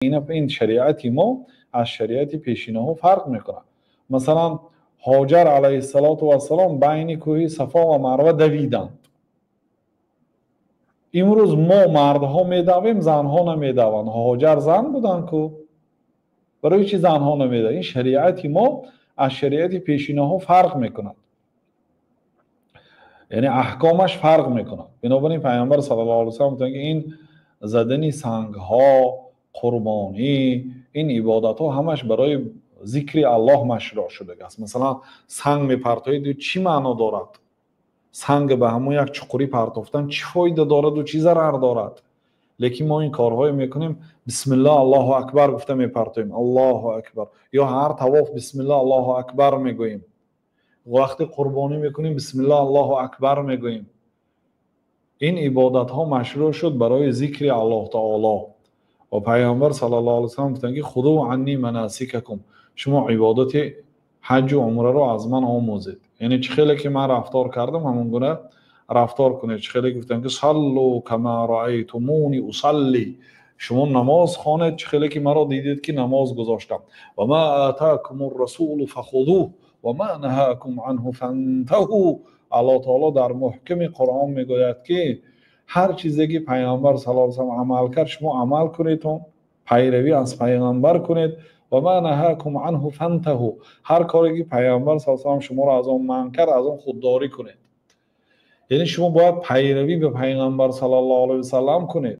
Ин шариати мо аз шариати пешинаҳо фарқ мекунад. Масалан, Ҳоҷар алайҳиссалоту вассалом байни кӯҳи Сафо ва Марва давиданд. Имрӯз мо мардҳо медавем, занҳо намедаванд. Ҳоҷар зан буданд ку, барои чӣ занҳо намедаванд? Ин шариати мо аз шариати пешинаҳо фарқ мекунад, яъне аҳкомаш фарқ мекунад. Бинобар ин Пайғамбар саллаллоҳу алайҳи васаллам гуфтанд, ки ин задани сангҳо, қурбонӣ, ин ибодатҳо ҳамаш барои зикри Аллоҳ машруъ шудааст. Масалан, санг мепартоед, чӣ маъно дорад? Санг ба ҳамон як чуқурӣ партофтан чӣ фоида дорад ва чӣ зарар дорад? Лекин мо ин корҳое мекунем, бисмиллоҳ, Аллоҳу акбар гуфта мепартоем, Аллоҳу акбар, ё ҳар тавоф бисмиллоҳ, Аллоҳу акбар мегӯем, вақти қурбонӣ мекунем, бисмиллоҳ, Аллоҳу акбар мегӯем. Ин ибодатҳо машруъ шуд барои зикри Аллоҳ таоло. Ва Пайғамбар саллаллоҳу алайҳи васаллам гуфтанд, ки хузу анни манасикакум, шумо ибодати ҳаҷу умраро аз ман омӯзед. Яъне чӣ хеле ки ман рафтор кардам, ҳамон гуна рафтор кунед. Чӣ хеле гуфтанд, ки саллу кама раайтумуни усалли, шумо намоз хонед чӣ хеле ки маро дидед ки намоз гузоштам. Ва ма атакумур расулу фахузуҳ ва ма наҳакум анҳу фантаҳу. Аллоҳ таоло дар муҳками Қуръон мегӯяд, ки ҳар чизе ки Пайғамбар саллаллоҳу алайҳи васаллам амал кард, шумо амал кунед, пайравӣ аз Пайғамбар кунед. Ва ма наҳакум анҳу фантаҳу, ҳар коре ки Пайғамбар саллаллоҳу алайҳи васаллам шуморо аз он манъ кард, аз он худдорӣ кунед. Яъне шумо бояд пайравӣ ба Пайғамбар саллаллоҳу алайҳи васаллам кунед.